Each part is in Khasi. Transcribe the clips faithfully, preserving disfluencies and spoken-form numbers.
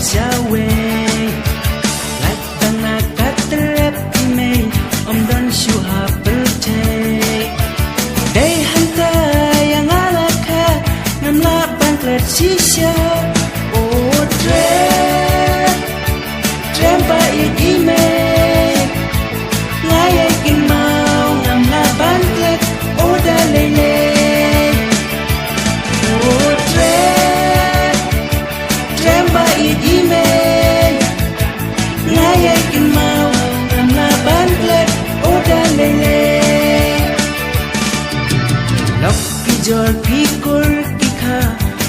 Sha wei, lait tang na ka trep i mei, ym don shuh ha pyrthei. Dei hangta ïa nga la kha, ngam lah ban klet shisha. O trep, trep ba ïeit i mei. Nga ïai kynmaw ngam lah ban klet, o da lei lei. O trep, trep ba ïeit i mei. Nga ïai kynmaw ngam lah ban klet, o da lei lei. Lok ki jor ki kur ki kha,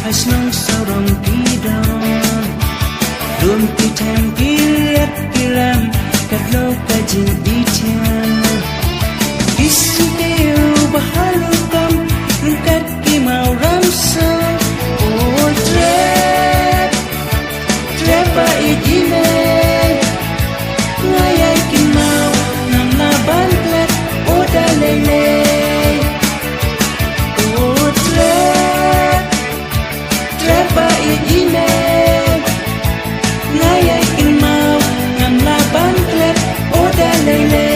ha shnong sawdong ki don. Lum ki them ki riat ki rem, katno ka jingïeit. Ki sngewthuh ba ha rukom, ryngkat ki maw ramsa. O trep, trep ba ïeit i mei. Nga ïai kynmaw ngam lah ban klet, o da lei lei. O trep, trep ba ïeit i mei. Nga ïai kynmaw ngam lah ban klet, o da lei lei.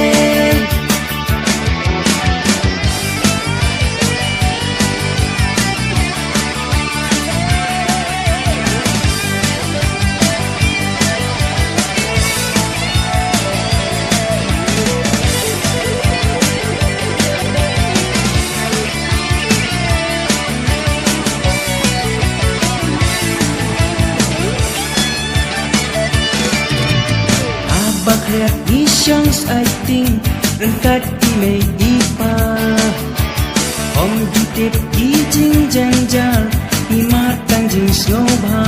Haba khriat ngi shong saiting, ryngkat i mei i pa. Ym ju tip ki jingjynjar, ngi mad tang jingsngewbha.